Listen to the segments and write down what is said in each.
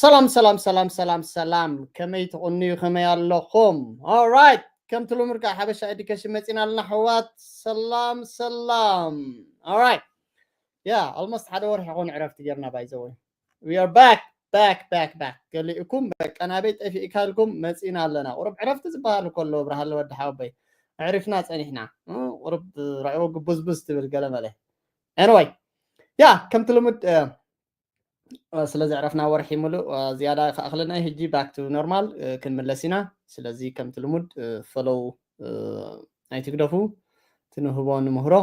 ሰላም ሰላም ሰላም ሰላም ሰላም፣ ከመይ ትቕንዩ፣ ከመይ ኣለኹም? Alright፣ ከምቲ ልሙድ ከዓ ሓበሻ ኤዱኬሽን መፂና ኣለና ኣሕዋት። ሰላም ሰላም። Alright፣ yeah, almost ሓደ ወርሒ ይኸውን ዕረፍቲ ጌርና። By the way, we are back, back, back, back። ገሊእኩም በቃ ናበይ ጠፊእካ ኢልኩም፣ መፂና ኣለና። ቁሩብ ዕረፍቲ ዝበሃል እኮ ኣለዎ ብርሃለ ወዲ ሓወቦይ። ኣዕሪፍና ፀኒሕና። ቁሩብ ራእይዎ ግቡዝቡዝ ትብል ገለ መለ። Anyway፣ yeah፣ ከምቲ ልሙድ ስለ ዘዕረፍና ወርሒ ሙሉእ ዝያዳ ክኣኽለና እዩ። ሕጂ back to normal ክንምለስ ኢና። ስለዚ ከምቲ ልሙድ follow ኣይትግደፉ። ትንህቦ ንምህሮ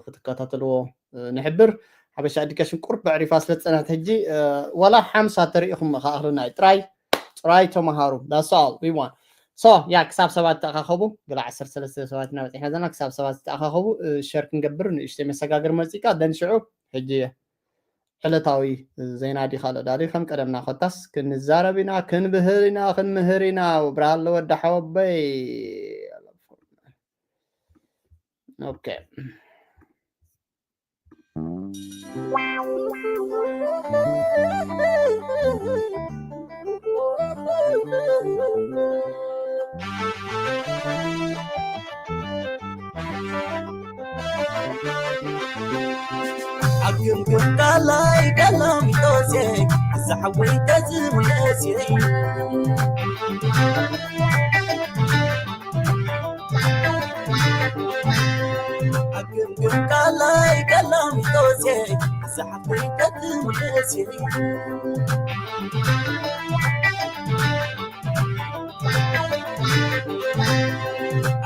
ክትከታተልዎ ንሕብር። ሓበሻ ኤዱኬሽን ቁርብ ኣዕሪፋ ስለ ዝጸንሐት ሕጂ ዋላ ሓምሳ ተሪኢኹም ክኣኽለና እዩ። ጥራይ ጥራይ ተምሃሩ። That's all we want። So yeah፣ ክሳብ ሰባት ተኣኻኸቡ። ገለ ዓሰርተ ሰለስተ ሰባት ኢና በጺሕና ዘለና። ክሳብ ሰባት ዝተኣኻኸቡ ሸር ክንገብር ንእሽተይ መሰጋገር መጺካ ደን ሽዑ ሕጂ ዕለታዊ ዜና ዲኻ ኣሎ ዳሪ ከም ቀደምና ኮታስ ክንዛረብ ኢና፣ ክንብህር ኢና፣ ክንምህር ኢና። ብርሃለ ወዲ ሓወበይ። ኦኬ። ኣብ ግምግም ቃላይ ገላሚጦሴ ዝሓወይ ተዝምለሴ ኣብ ግምግም ቃላይ ገላሚጦሴ ዝሓወይ ተዝምለሴ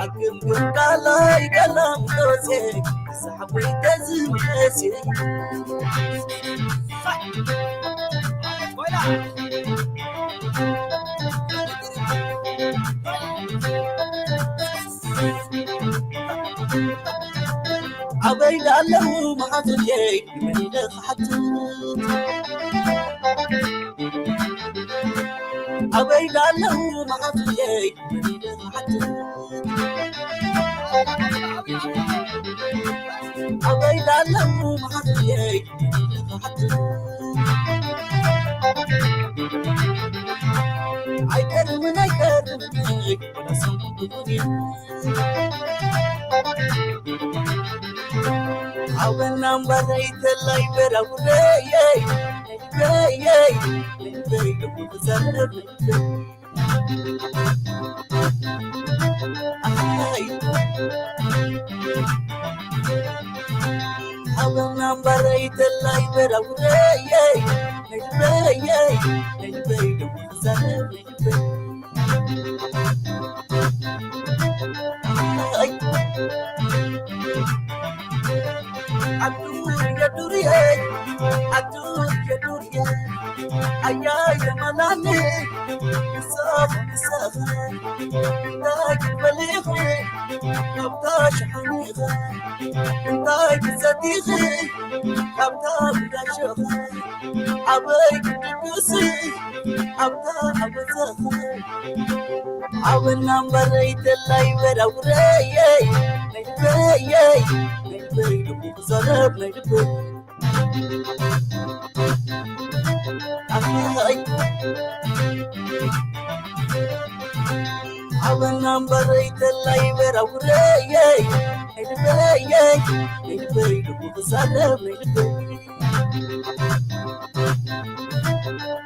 ኣግምግም ቃላይ ገላምጦሴ ሳሕቦይ ተዝመሴ ኣበይ ዳለዉ መሓዙየይ ንመን ኢለ ክሓትት ኣበይ ዳለዉ መሓዙየይ ኣበይ ዳለዉ መሓዙየይ ኣይቀርምን ኣይቀርምን ሓወና እምበረይ ተላይ በራውረየይ በየይ በይ ልቡ ክዘርብ ሓወና እምበረይ ተላይ በራውረየይ በየይ በይ ልቡ ክዘርብ ኣዱር የዱርየ ኣዱር የዱርየ ኣያ የመላኒ ንሳኽ ንሳኽ እንታይ ክትበሊኺ ካብታ ሸሓኒኺ እንታይ ክትሰቲኺ ካብታ ጉዳሸኺ ኣበይ ክትድግሲ ኣብታ ኣበዛኺ ሓወና እምበረይ ተላይ በራውረየይ ነይበየይ ነይበይ ልቡ ክዛረብ ናይ ልቡ ኣይ ሓወና እምበረይ ተላይ በራውረየይ ነይበየይ ነይበይ ልቡ ክዛረብ ናይ ልቡ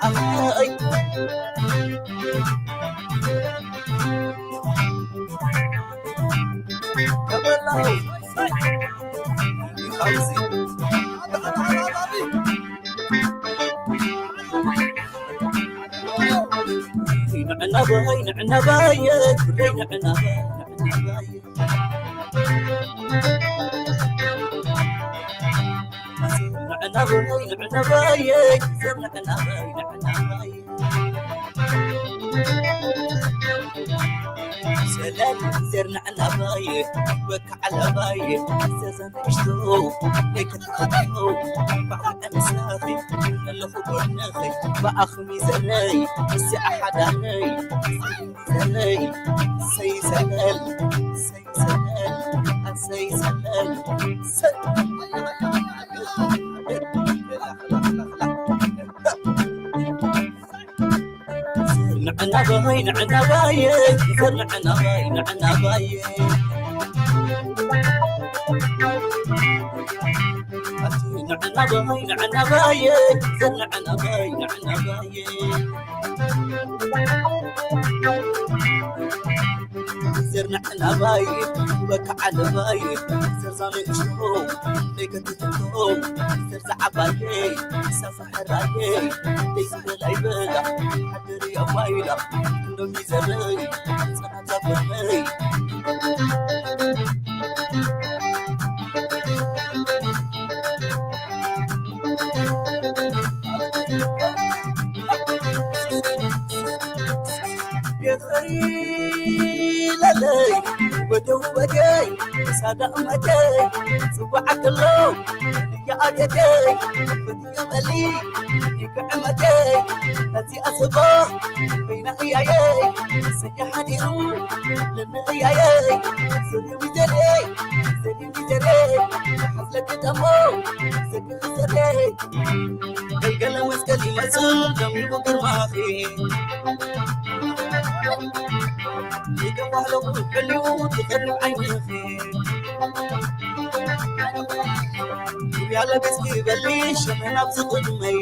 ኣይ ንዕናባይ ንዕናባይ ንዕናባይ ንዕናባይ ንዕናባይ ንዕናባይ ንዕናባይ ሰላም ዘር ንዕናባይ ወካ ዓለባይ ዘዘንእሽቶ ለይከተኸተው ባዕዋ ቀንሳኺ ኣለኹ ጎነኺ ብኣኽሚ ዘለይ እዚኣ ሓዳነይ ዘለይ ሰይ ዘለል ሰይ ዘለል ኣሰይ ዘለል ሰይ ንዕናባይ ንዕናባይ ዘር ንዕናባይ ንዕናባይ ንዕናባይ ንዕናባይ ዘር ንዕናባይ ንዕናባይ ዘር ንዕናባይ በካ ዓለባይ ዘር ዛንእሽቶ ዘይከትትቶ ዘር ዝዓባየ ሰፋ ሕራየ ደይዝበላ ይበላ ሓደር ያዋይላ ክንዶም ይዘረይ ጸናታ በርመይ የኸይለለይ ወደው በደይ ሳዳቕ መደይ ጽዋዕ ከሎ እያ ኣደደይ በትዮ በሊ ይክዕመደይ ነዚ ኣስቦ በይና እያየይ ሰያ ሓዲሩ ልንእያየይ ስሪ ሚዘደይ ስሪ ሚዘደይ ሓፍለቲ ጠሞ ስሪ ሚዘደይ ገልገለ መስቀል ይመስል ደሚቁ ግርማኺ ይገባህለኹ ሕልዩ ትቐርብ ዓይንኺ ያለ ገጽኪ በሊ ሸመና ኣብዚ ቅድመይ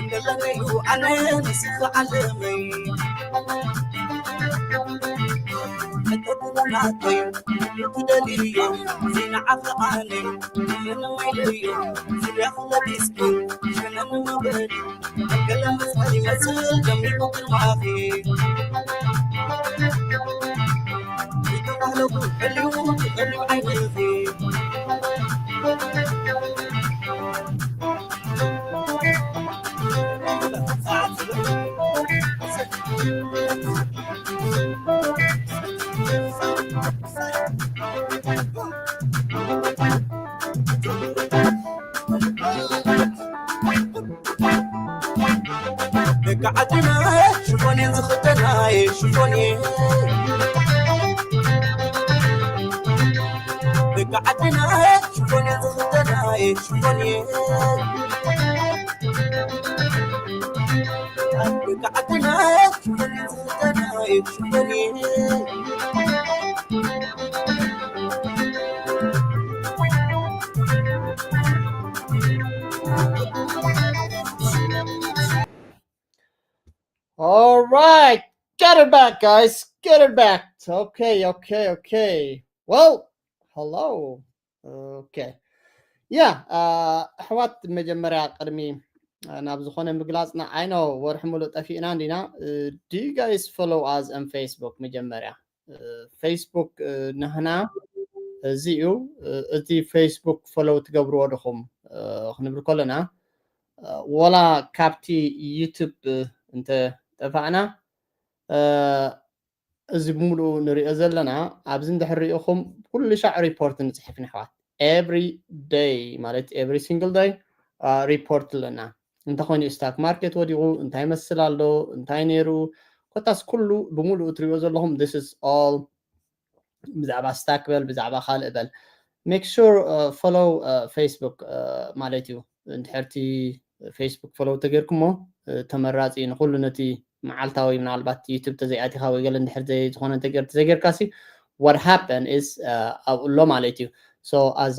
እንደለነዩ ኣነ ንስኺ ዓለመይ እተትለናተይ ትደልዮ ዘይንዓኺ ኣነ ምንም ኣይደልዮ ዙርያኺ ለቢስኪ ሸመን መበሊ ገለ መስቀል ይመስል ደሚቁ ግርማኺ ይተባህለኹ ሕልዩ ትቐልዩ ዓይንኺ ደቂ ዓድና ሽፎኔን ዝኽደናየ ሽፎኔ ደቂ ዓድና ሽፎኔን ዝኽደናየ ሽፎኔ ደቂ ዓድና ሽፎኔን ዝኽደናየ ሽፎኔ All right, get it back, guys. Get it back. Okay, okay, okay. Well, hello. Okay. Yeah, uh, ኣሕዋት መጀመርያ ቅድሚ ናብ ዝኾነ ምግላፅና I know ወርሒ ሙሉእ ጠፊእና እንዲና do you guys follow us on Facebook መጀመርያ Facebook ንህና እዚ እዩ እቲ Facebook follow ትገብርዎ ድኹም ክንብል ከለና ወላ ካብቲ YouTube እንተ ጠፋእና እዚ ብምሉኡ ንሪኦ ዘለና ኣብዚ እንድሕር ሪኢኹም ኩሉ ሻዕ report ንፅሕፍ ንሕዋት every day ማለት every single day report ኣለና እንተኾይኑ stock market ወዲቑ እንታይ መስል ኣሎ እንታይ ነይሩ ኮታስ ኩሉ ብምሉኡ ትሪኦ ዘለኹም this is all ብዛዕባ stock በል ብዛዕባ ካልእ በል make sure follow Facebook ማለት እዩ እንድሕርቲ Facebook follow ተገይርኩሞ ተመራፂ ንኩሉ ነቲ መዓልታዊ ምናልባት YouTube ተዘይኣቲኻ ወይ ገለ እንድሕር ዘይዝኾነ ተገይር ተዘይገይርካሲ what happen is ኣብኡ ኣሎ ማለት እዩ so as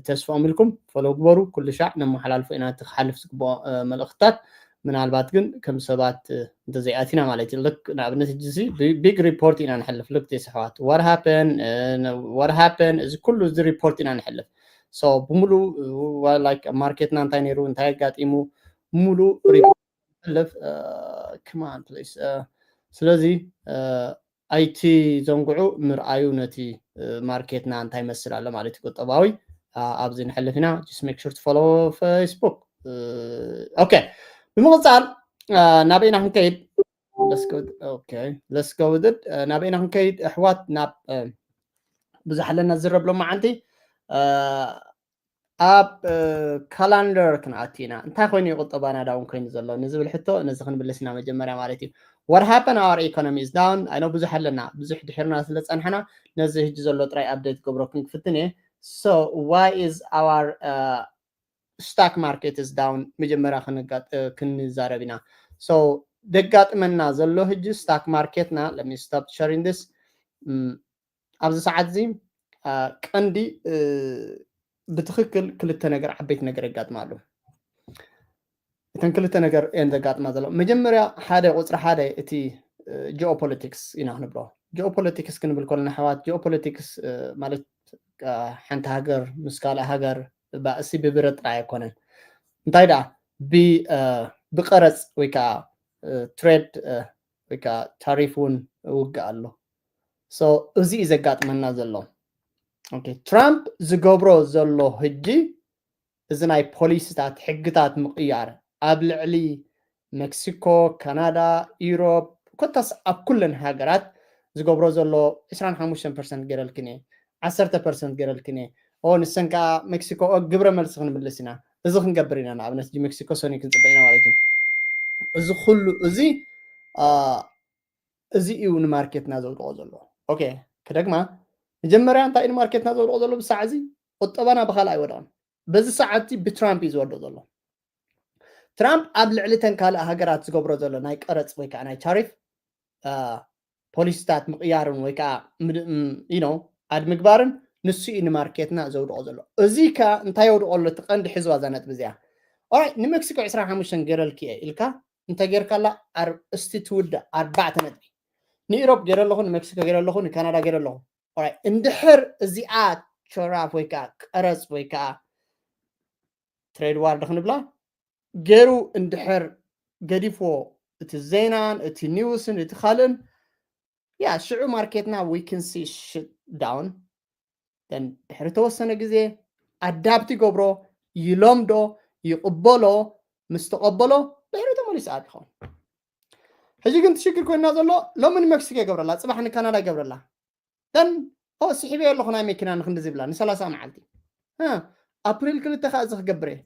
ተስፎም ኢልኩም follow ግበሩ ኩሉ ሻዕ ነመሓላልፎ ኢና እቲ ክሓልፍ ዝግብኦ መልእኽትታት ምናልባት ግን ከም ሰባት እንተዘይኣቲና ማለት እዩ ልክ ንኣብነት ሕጂ big report ኢና ንሕልፍ ልክ ተስሕዋት what happen what happen እዚ ኩሉ እዚ report ኢና ንሕልፍ so ብምሉ like ማርኬትና እንታይ ነይሩ እንታይ ኣጋጢሙ ሙሉ report ንሕልፍ come on please ስለዚ ኣይቲ ዘንግዑ ምርኣዩ ነቲ ማርኬትና እንታይ መስል ኣሎ ማለት እዩ ቁጠባዊ ኣብዚ ንሕልፍ ኢና just make sure to follow Facebook okay ብምቕፃል ናበይና ክንከይድ let's go with it ናበይና ክንከይድ ኣሕዋት ናብ ብዙሕ ኣለና ዝረብ ሎመዓንቲ ኣብ calendar ክንኣቱ ኢና እንታይ ኮይኑ እዩ ቁጠባና ዳውን ኮይኑ ዘሎ ንዝብል ሕቶ ነዚ ክንምልስ ኢና መጀመርያ ማለት እዩ what happen our economy is down I know ብዙሕ ኣለና ብዙሕ ድሕርና ስለ ፀንሐና ነዚ ሕጂ ዘሎ ጥራይ update ገብሮ ክንክፍትን እየ so why is our uh, stock market is down መጀመርያ ክንዛረብ ኢና። So ደጋጥመና ዘሎ ሕጂ stock market ና let me stop sharing this ኣብዚ ሰዓት እዚ ቀንዲ ብትክክል ክልተ ነገር ዓበይቲ ነገር የጋጥማ ኣሎ። እተን ክልተ ነገር እየን ዘጋጥማ ዘሎ። መጀመርያ ሓደ ቁፅሪ ሓደ እቲ geopolitics ኢና ክንብሎ። Geopolitics ክንብል ከለና ኣሕዋት geopolitics ማለት ሓንቲ ሃገር ምስ ካልእ ሃገር ባእሲ ብብረት ጥራይ ኣይኮነን። እንታይ ደኣ ብቀረፅ ወይ ከዓ trade ወይ ከዓ tariff እውን ውግእ ኣሎ። So እዚ እዩ ዘጋጥመና ዘሎ። ትራምፕ ዝገብሮ ዘሎ ሕጂ እዚ ናይ ፖሊሲታት ሕግታት ምቕያር ኣብ ልዕሊ ሜክሲኮ፣ ካናዳ፣ ኢሮፕ ኮታስ ኣብ ኩለን ሃገራት ዝገብሮ ዘሎ ዕስራን ሓሙሽተን ፐርሰንት ገይረልክን እየ፣ ዓሰርተ ፐርሰንት ገይረልክን እየ። ኦ ንሰን ከዓ ሜክሲኮ ኦ ግብረ መልሲ ክንምልስ ኢና፣ እዚ ክንገብር ኢና፣ ንኣብነት ጂ ሜክሲኮ ሶኒ ክንፅበ ኢና ማለት እዩ። እዚ ኩሉ እዚ እዚ እዩ ንማርኬትና ዘውድቆ ዘሎ። ኦኬ ክደግማ መጀመርያ እንታይ እዩ ንማርኬትና ዘውድቆ ዘሎ? ብሳዕ እዚ ቁጠባና ብካልእ ኣይወደቕን። በዚ ሰዓት ብትራምፕ እዩ ዝወድቕ ዘሎ። ትራምፕ ኣብ ልዕሊ ተን ካልእ ሃገራት ዝገብሮ ዘሎ ናይ ቀረፅ ወይ ከዓ ናይ ታሪፍ ፖሊሲታት ምቕያርን ወይ ከዓ ዩ ኣድ ምግባርን ንሱ እዩ ንማርኬትና ዘውድቆ ዘሎ። እዚ ከዓ እንታይ የውድቆ ኣሎ? እቲ ቀንዲ ሕዝዋ እዛ ነጥቢ እዚኣ። ኦራይት ንሜክሲኮ ዕስራን ሓሙሽተን ገይረልኪ እየ ኢልካ እንተ ጌርካላ እስቲ ትውዳእ ኣርባዕተ ነጥቢ። ንኢሮፕ ገይረ ኣለኹ፣ ንሜክሲኮ ገይረ ኣለኹ፣ ንካናዳ ገይረ ኣለኹ። ኦራይት እንድሕር እዚኣ ቸራፍ ወይ ከዓ ቀረፅ ወይ ከዓ ትሬድ ዋር ዶ ክንብላ ገይሩ እንድሕር ገዲፍዎ እቲ ዜናን እቲ ኒውስን እቲ ካልእን ያ ሽዑ ማርኬትና we can see shit down። ድሕሪ ተወሰነ ግዜ ኣዳፕት ይገብሮ፣ ይለምዶ፣ ይቕበሎ። ምስ ተቐበሎ ድሕሪ ተመሊሱ ኣብ ይኸውን። ሕጂ ግን ትሽግር ኮይና ዘሎ ሎሚ ንሜክሲኮ ይገብረላ፣ ፅባሕ ንካናዳ ይገብረላ። ደን ኦ ስሒበ ኣለኹ ናይ መኪና ንክንዲ ዝብላ ንሰላሳ መዓልቲ ኣፕሪል ክልተ ከዓ እዚ ክገብር እየ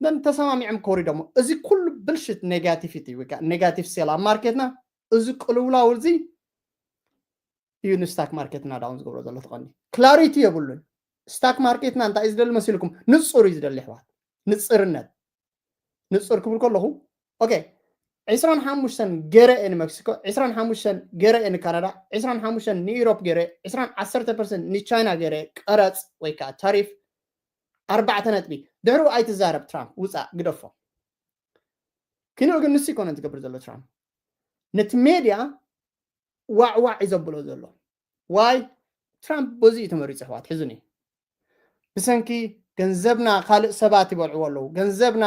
ደን ተሰማሚዖም ከወሪዶሞ። እዚ ኩሉ ብልሽት ኔጋቲቪቲ ወይ ከዓ ኔጋቲቭ ሴል ኣብ ማርኬትና እዚ ቅልውላው እዚ እዩ ንስታክ ማርኬትና ዳውን ዝገብሮ ዘሎ። ተቐኒ ክላሪቲ የብሉን። ስታክ ማርኬትና እንታይ እዩ ዝደሊ መሲልኩም? ንፁር እዩ ዝደሊ ኣሕዋት፣ ንፅርነት። ንፁር ክብል ከለኹ ኦኬ ዕስራን ሓሙሽተን ገይረ እየ ንመክሲኮ፣ ዕስራን ሓሙሽተን ገይረ እየ ንካናዳ፣ ዕስራን ሓሙሽተን ንኢሮፕ ገይረ፣ ዕስራን ዓሰርተ ፐርሰንት ንቻይና ገይረ ቀረፅ ወይ ከዓ ታሪፍ ኣርባዕተ ነጥቢ። ድሕሩ ኣይትዛረብ ትራምፕ፣ ውፃእ ግደፎ። ኪንኡ ግን ንሱ ይኮነን ዝገብር ዘሎ ትራምፕ ነቲ ሜድያ ዋዕዋዕ እዩ ዘብሎ ዘሎ። ዋይ ትራምፕ በዚ እዩ ተመሪፁ ኣሕዋት፣ ሕዝኒ ብሰንኪ ገንዘብና ካልእ ሰባት ይበልዕዎ ኣለዉ። ገንዘብና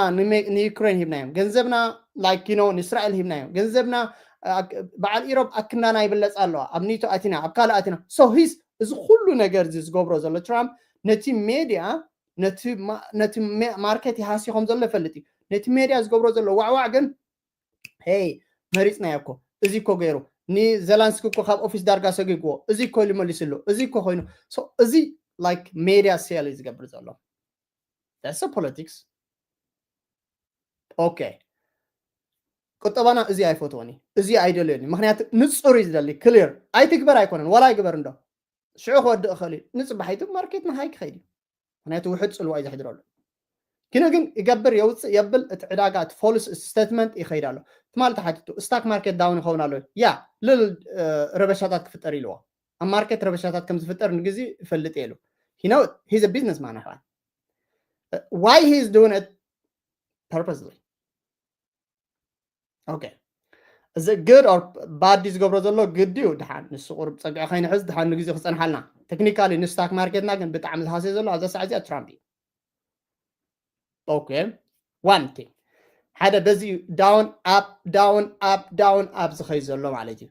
ንዩክሬን ሂብናዮም፣ ገንዘብና ላይክ ዩ ኖ ንእስራኤል ሂብናዮም፣ ገንዘብና በዓል ኢሮብ ኣክንዳና ይብለፅ ኣለዋ። ኣብ ኒቶ ኣቲና ኣብ ካልእ ኣቲና so ሂስ እዚ ኩሉ ነገር እዚ ዝገብሮ ዘሎ ትራምፕ ነቲ ሜድያ ነቲ ማርኬት ይሃሲ ከም ዘሎ ይፈልጥ እዩ። ነቲ ሜድያ ዝገብሮ ዘሎ ዋዕዋዕ ግን ሄይ መሪፅናዮ እኮ፣ እዚ እኮ ገይሩ፣ ንዘላንስኪ እኮ ካብ ኦፊስ ዳርጋ ሰጊግዎ፣ እዚ እኮ ኢሉ መሊስሉ፣ እዚ እኮ ኮይኑ። እዚ ላይክ ሜድያ ሴል እዩ ዝገብር ዘሎ። ፖለቲክስ ኦኬ። ቁጠባና እዚ ኣይፈትዎን እዩ፣ እዚ ኣይደልዮን እዩ። ምክንያቱ ንፁር እዩ ዝደሊ፣ ክሊር። ኣይትግበር ኣይኮነን፣ ዋላ ኣይግበር እንዶ ሽዑ ክወድእ እኽእል እዩ። ንፅባሒቱ ማርኬትና ሃይ ክኸይድ እዩ። ምክንያቱ ውሕድ ፅልዋ እዩ ዘሕድረሉ። ኪኖ ግን ይገብር የውፅእ የብል እቲ ዕዳጋ እቲ ፎልስ ስቴትመንት ይኸይድ ኣሎ። ትማል ተሓቲቱ ስታክ ማርኬት ዳውን ይኸውን ኣሎ። ያ ልል ረበሻታት ክፍጠር ኢልዎ። ኣብ ማርኬት ረበሻታት ከም ዝፍጠር ንግዜ ይፈልጥ እየ ኢሉ። ሂዝ ቢዝነስ ማን ኣሕዋት። ዋይ ሂዝ ዱን ፐርፐስሊ ኦኬ። እዚ ግድ ኦር ባድ ዝገብሮ ዘሎ ግድ እዩ። ድሓን ንሱ ቁሩብ ፀግዒ ከይንሕዝ ድሓን ንግዜ ክፀንሓልና። ቴክኒካሊ ንስታክ ማርኬትና ግን ብጣዕሚ ዝሃስዮ ዘሎ ኣብዛ ሰዓት እዚኣ ትራምፕ እዩ። ኦኬ ዋን ቲንግ ሓደ በዚ እዩ ዳውን ኣፕ ዳውን ኣፕ ዳውን ኣፕ ዝኸይ ዘሎ ማለት እዩ።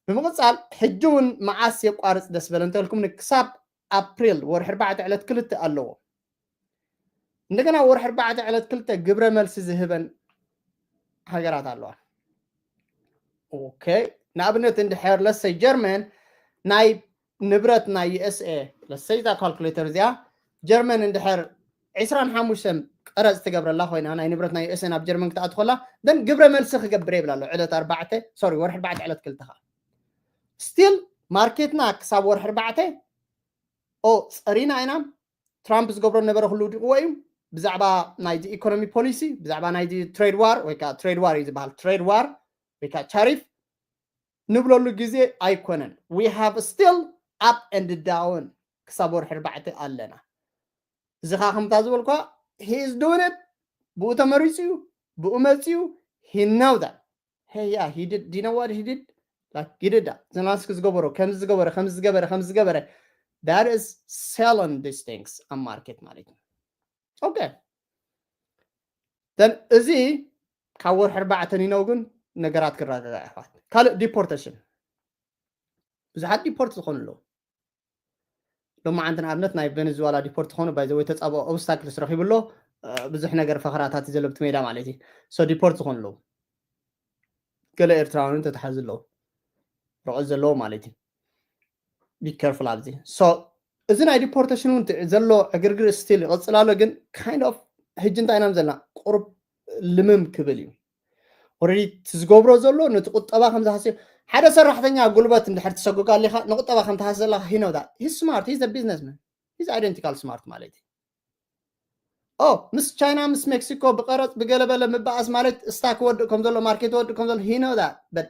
ብምቕፃል ሕጂ እውን መዓስ የቋርፅ ደስ በለ እንተልኩም ክሳብ ኣፕሪል ወርሒ ኣርባዕተ ዕለት ክልተ ኣለዎ። እንደገና ወርሒ ኣርባዕተ ዕለት ክልተ ግብረ መልሲ ዝህበን ሃገራት ኣለዋ። ኦኬ ንኣብነት እንድሕር ለሰይ ጀርመን ናይ ንብረት ናይ ዩኤስኤ ለሰይ እዛ ካልኩሌተር እዚኣ ጀርመን እንድሕር ዕስራን ሓሙሽተን ቀረፅ ትገብረላ ኮይና ናይ ንብረት ናይ ዩኤስኤ ናብ ጀርመን ክትኣትኮላ ደን ግብረ መልሲ ክገብር ይብል ኣሎ ዕለት ኣርባዕተ ሶሪ ወርሒ ኣርባዕተ ዕለት ክልተ ከዓ ስቲል ማርኬትና ክሳብ ወርሒ ኣርባዕተ ኦ ፀሪና ኢና ትራምፕ ዝገብሮ ነበረ ኩሉ ውዲቕዎ እዩ። ብዛዕባ ናይዚ ኢኮኖሚ ፖሊሲ፣ ብዛዕባ ናይዚ trade war ወይ ከዓ trade war እዩ ዝበሃል፣ trade war ወይ ከዓ ታሪፍ ንብለሉ ግዜ ኣይኮነን። We have still up and down ክሳብ ወርሒ ኣርባዕተ ኣለና። እዚ ከዓ ከምታ ዝበልኳ he is doing it፣ ብኡ ተመሪፁ እዩ፣ ብኡ መፅኡ። He know that። Hey, yeah, he did. Do you know what he did? Like, he did that. ዘለንስኪ ዝገበሮ፣ ከምዚ ዝገበረ፣ ከምዚ ዝገበረ፣ ከምዚ ዝገበረ። That is selling these things ኣብ ማርኬት ማለት እዩ። ኦኬ። Then እዚ ካብ ወርሒ ኣርባዕተ ንነው ግን ነገራት ክረጋጋዕ ይኽእል። ካልእ ዲፖርቴሽን፣ ብዙሓት ዲፖርት ዝኾኑ ኣለዉ። ሎማዓንቲ ንኣብነት ናይ ቬኔዙዋላ ዲፖርት ዝኾኑ ባይዘወይ ተፃብኦ ኦብስታክልስ ረኺቡ ኣሎ። ብዙሕ ነገር ፈኸራታት ዘለብቲ ሜዳ ማለት እዩ። ሶ ዲፖርት ዝኾኑ ኣለዉ። ገለ ኤርትራውያን ተታሓዙ ኣለዉ፣ ርቑ ዘለዉ ማለት እዩ። ቢ ኬርፉል ኣብዚ። ሶ እዚ ናይ ዲፖርቴሽን እውን ዘሎ ዕግርግር ስቲል ይቕፅል ኣሎ። ግን ካይንድ ኦፍ ሕጂ እንታይ ኢና ዘለና፣ ቁሩብ ልምም ክብል እዩ። ኦረዲ እቲ ዝገብሮ ዘሎ ነቲ ቁጠባ ከም ዝሃስዮ፣ ሓደ ሰራሕተኛ ጉልበት እንድሕር ትሰጉግ ኣሊኻ ንቁጠባ ከም ትሃስ ዘለኻ he know that. He's smart, he's a businessman, he's identical smart ማለት እዩ። ኦ ምስ ቻይና ምስ ሜክሲኮ ብቀረፅ ብገለበለ ምባኣስ ማለት ስታክ ወድእ ከም ዘሎ ማርኬት ወድእ ከም ዘሎ he know that. But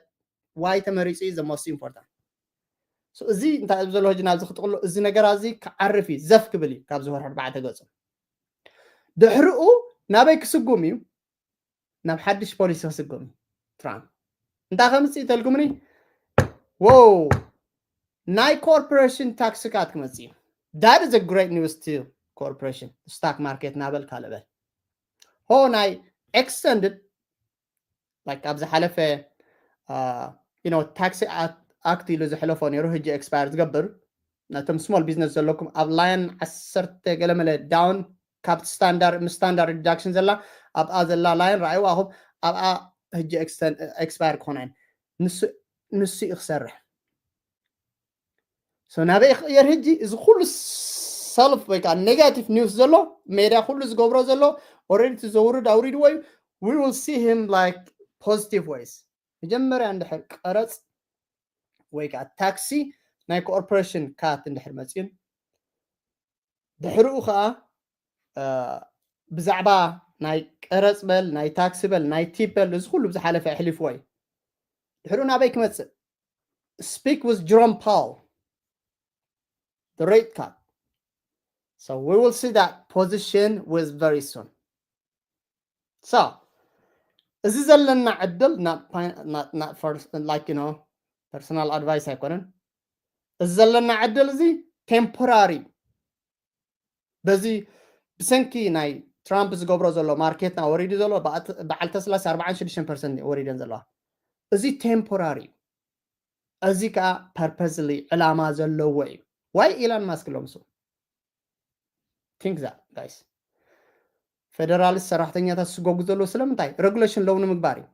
why ተመሪፁ is the most important. So እዚ እንታይ ዘሎ ሕጂ ናብዚ ክጥቕሎ፣ እዚ ነገር እዚ ክዓርፍ እዩ፣ ዘፍ ክብል እዩ ካብዚ ወርሒ ኣርባዕተ ገፁ። ድሕርኡ ናበይ ክስጉም እዩ? ናብ ሓድሽ ፖሊሲ ክስጉም እዩ ትራምፕ። እንታይ ከምፅእ ተልኩምኒ? ዎ ናይ ኮርፖሬሽን ታክስ ካት ክመፅእ እዩ። That is a great news to corporation፣ ስታክ ማርኬት ናበል ካልእ በል። ሆ ናይ ኤክስተንድድ like ኣብ ዝሓለፈ you know ታክሲ ኣክት ኢሉ ዝሕለፎ ነይሩ፣ ሕጂ ኤክስፓየር ዝገብር። ነቶም ስሞል ቢዝነስ ዘለኩም ኣብ ላይን ዓሰርተ ገለመለ ዳውን ካብ ስታንዳርድ ምስ ስታንዳርድ ዲዳክሽን ዘላ ኣብኣ ዘላ ላይን ረኣይዋ ኣኹም። ኣብኣ ሕጂ ኤክስፓየር ክኾና እየን። ንሱ ንሱ እዩ ክሰርሕ። So ናበይ ክቕየር ሕጂ? እዚ ኩሉ ሰልፍ ወይ ከዓ ኔጋቲቭ ኒውስ ዘሎ ሜድያ ኩሉ ዝገብሮ ዘሎ ኦረዲ እቲ ዘውርድ ኣውሪድዎ እዩ። We will see him like positive ways። መጀመርያ እንድሕር ቀረፅ ወይ ከዓ ታክሲ ናይ ኮርፖሬሽን ካት እንድሕር መፅዩን ድሕርኡ ከዓ ብዛዕባ ናይ ቀረፅ በል ናይ ታክሲ በል ናይ ቲፕ በል እዚ ኩሉ ብዝሓለፈ ኣሕሊፍዎ እዩ። ድሕርኡ ናበይ ክመፅእ? Speak with Jerome Powell, the rate cut. So we will see that position with very soon. So እዚ ዘለና ዕድል like you know personal advice ኣይኮነን። እዚ ዘለና ዕድል እዚ ቴምፖራሪ በዚ ብሰንኪ ናይ ትራምፕ ዝገብሮ ዘሎ ማርኬትና ወሪዱ ዘሎ በዓል ተስላስ ኣርባዓን ሽዱሽተን ፐርሰንት ወሪደን ዘለዋ። እዚ ቴምፖራሪ እዩ። እዚ ከዓ ፐርፐስሊ ዕላማ ዘለዎ እዩ። ዋይ ኢላን ማስክ ሎምሱ ቲንክ ዛት ጋይስ፣ ፌደራሊስት ሰራሕተኛታት ዝስጎጉ ዘለዉ ስለምንታይ? ሬጉሌሽን ሎው ንምግባር እዩ።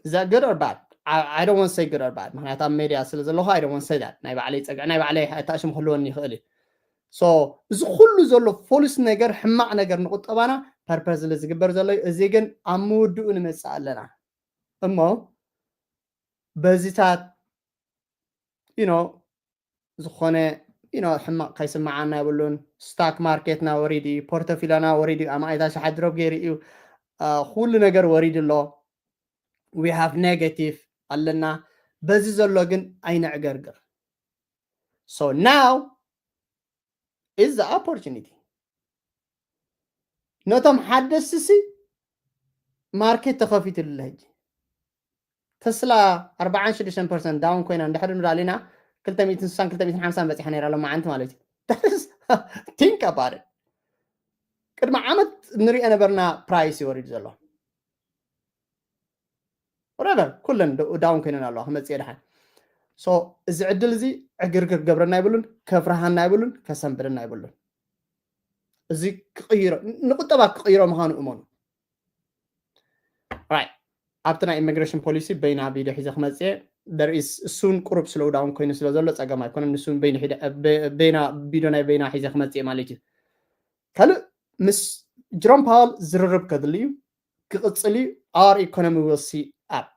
Is that good or bad? I, I don't want to say good or bad. ምክንያቱ ኣብ ሜድያ ስለ ዘለኹ I don't want to say that. ናይ ባዕለይ ፀግዒ ናይ ባዕለይ ኣታእሽም ክህልወኒ ይኽእል እዩ። So እዚ ኩሉ ዘሎ ፖሊስ ነገር ሕማቕ ነገር ንቁጠባና ፐርፐስሊ ዝግበር ዘሎ እዩ። እዚ ግን ኣብ ምውድኡ ንመፅእ ኣለና እሞ በዚታት you know ዝኾነ you know ሕማቕ ከይስምዓና የብሉን። ስታክ ማርኬትና ወሪዱ እዩ፣ ፖርቶፊሎና ወሪዱ እዩ፣ ኣማኢት ኣሽሓት ድሮፕ ገይሩ እዩ። ኩሉ ነገር ወሪዱ ኣሎ። We have negative ኣለና። በዚ ዘሎ ግን ኣይንዕገርግር። So now is the opportunity። ነቶም ሓደስቲ ሲ ማርኬት ተኸፊትሉ ኣሎ ሕጂ። ተስላ ኣርባዓን ሽዱሽተን ፐርሰንት ዳውን ኮይና እንድሕር ንዳሊና ክልተ ሚእትን ስሳን ክልተ ሚእትን ሓምሳን በፂሓ ነይራ ሎማዓንቲ ማለት እዩ። Think about it። ቅድሚ ዓመት ንሪኦ ነበርና ፕራይስ ይወሪድ ዘሎ። Whatever ኩለን ዳውን ኮይነን ኣለዋ ክመፅእ ደሓን። So እዚ ዕድል እዚ ዕግርግር ክገብረና ይብሉን ከፍርሃና ይብሉን ከሰንብደና ይብሉን። እዚ ክቕይሮ ንቁጠባ ክቕይሮ ምዃኑ እመኑ። Right ኣብቲ ናይ ኢሚግሬሽን ፖሊሲ በይና ቪድዮ ሒዘ ክመፅእ there is እሱን ቁሩብ ስሎው ዳውን ኮይኑ ስለ ዘሎ ፀገም ኣይኮነን። ንሱን በይና ቪድዮ ናይ በይና ሒዘ ክመፅእ ማለት እዩ። ካልእ ምስ ጀሮም ፓወል ዝርርብ ከድሊ እዩ ክቕፅል እዩ። Our economy will see up።